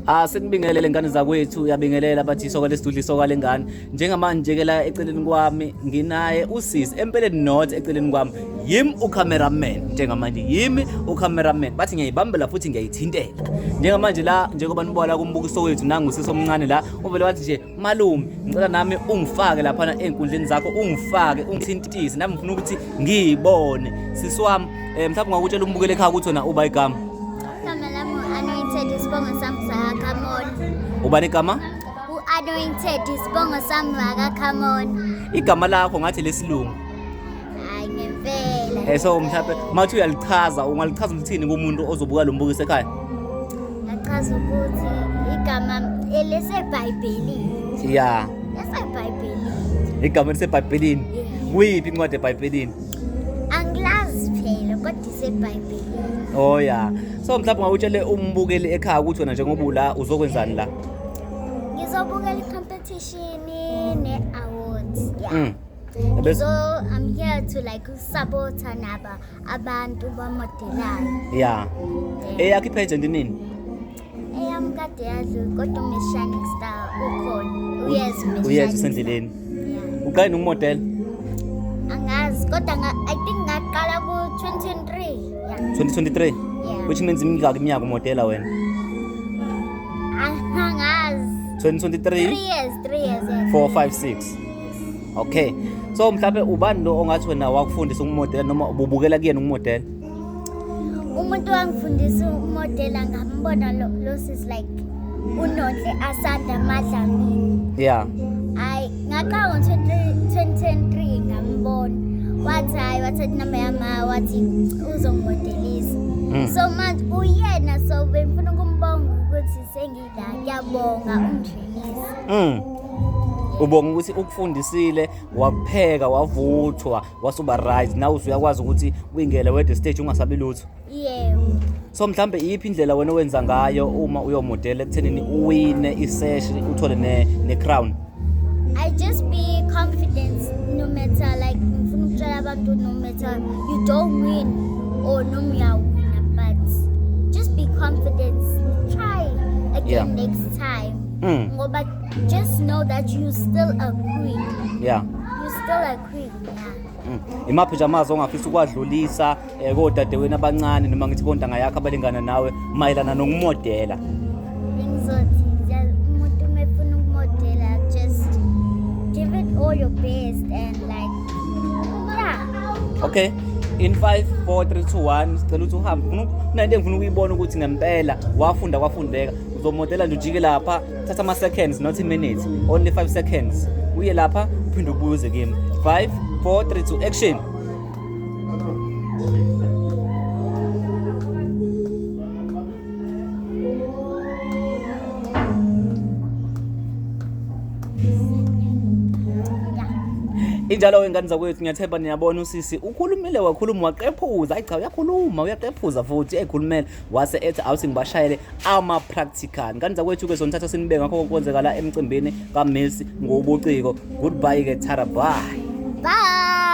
Ah senibingelele ngane zakwethu uyabingelela bathi isoka lesidudla isoka lengane njengamanje ke la eceleni kwami nginaye usisi empeleni not eceleni kwami yimi ucameraman njengamanje yimi ucameraman bathi ngiyayibambela futhi ngiyayithintela njengamanje la njengoba nibona kumbukiso wethu nangu usisi omncane la uvele wathi nje malume ngicela nami ungifake laphana ey'nkundleni zakho ungifake ungithintise nami ngifuna ukuthi ngiyibone sisi wami um mhlawumbe ungakutshela umbukele ekhaya ukuthi wena uba igama. Igama lami u-Anointed, isibongo sami sakaKhamona. Ubani igama? U-Anointed, isibongo sami sakaKhamona. Igama lakho ngathi lesilungu. Hayi ngempela. So mhlawumbe mathi uyalichaza, ungalichaza uthini kumuntu ozobuka lo mbukiso ekhaya? Ngachaza ukuthi igama eliseBhayibhelini. Yeah. LiseBhayibhelini. Igama eliseBhayibhelini. Kuyiphi incwadi eBhayibhelini? Angilazi phela kodwa iseBhayibhelini. Oh yeah. So mhlawumbe ungawutshele umbukeli ekhaya ukuthi wena njengoba ula uzokwenzani la? Ngizobukela i-competition ne-awards. Yeah. Ebese So I'm here to like support naba abantu bamodelayo. Yeah. Eyakho ipageant nini? Eyami kade yadlula kodwa uMiss Shining Star ukhona. Uyeza uMiss Uyeza Shining usendleleni. Star. Yeah. Uqale nokumodela Angazi kodwa I think ngaqala ku 2023. Yeah. 2023. Yeah. Which means imingaki iminyaka umodela wena? Angazi. 2023 3 years, 3 years. Yeah. 4 5 6. Okay. So mhlawumbe ubani lo ongathi wena wakufundisa ukumodela noma ububukela kuyena ukumodela? Umuntu wangifundisa umodela ngambona lo sis like uNonhle Asanda Madlamini. Yeah. Hayi ngaqala ngo-2023 ngambona. Wathi hayi wathatha inamba yami wathi uzongimodelisa. So manje uyena so bengifuna ukumbonga ukuthi sengila ngiyabonga ungidrenisa. Ubonga ukuthi ukufundisile wakupheka wavuthwa wasuba right now usuyakwazi ukuthi uyingele wedwa stage ungasabi lutho. Yebo. So mhlambe iyiphi indlela wena owenza ngayo uma uyomodela ekuthenini uwine isesh uthole ne crown? I just be confident no matter like ngifuna ukutshela abantu no matter you don't win or noma uyawina but just be confident, try again next time. Ngoba just know that you still a queen. You still a queen, yeah. Imaphi nje amazwi ongafisa ukwadlulisa kodadewenu abancane noma ngithi kontanga yakho abalingana nawe mayelana nokumodela? Bengizothi umuntu uma efuna ukumodela just give it all your best and like yeah. Okay. In 5 4 3 2 1 sicela ukuthi uhambe. Kunento engifuna ukuyibona ukuthi ngempela wafunda kwafundeka. Uzomodela nje ujike lapha, thatha ama seconds not minutes, only 5 seconds. Uye lapha uphinde ubuye uze kimi. 5 4 3 2 action. Injalo ingane zakwethu, ngiyathemba niyabona usisi ukhulumile wakhuluma waqephuza. Hayi cha, uyakhuluma uyaqephuza futhi ekhulumela wase ethi awuthi ngibashayele ama practical. Ngane zakwethu ke sonithatha sinibeke ngakho konke la emcimbini kaMiss ngobuciko. Goodbye ke, tara, bye. Bye.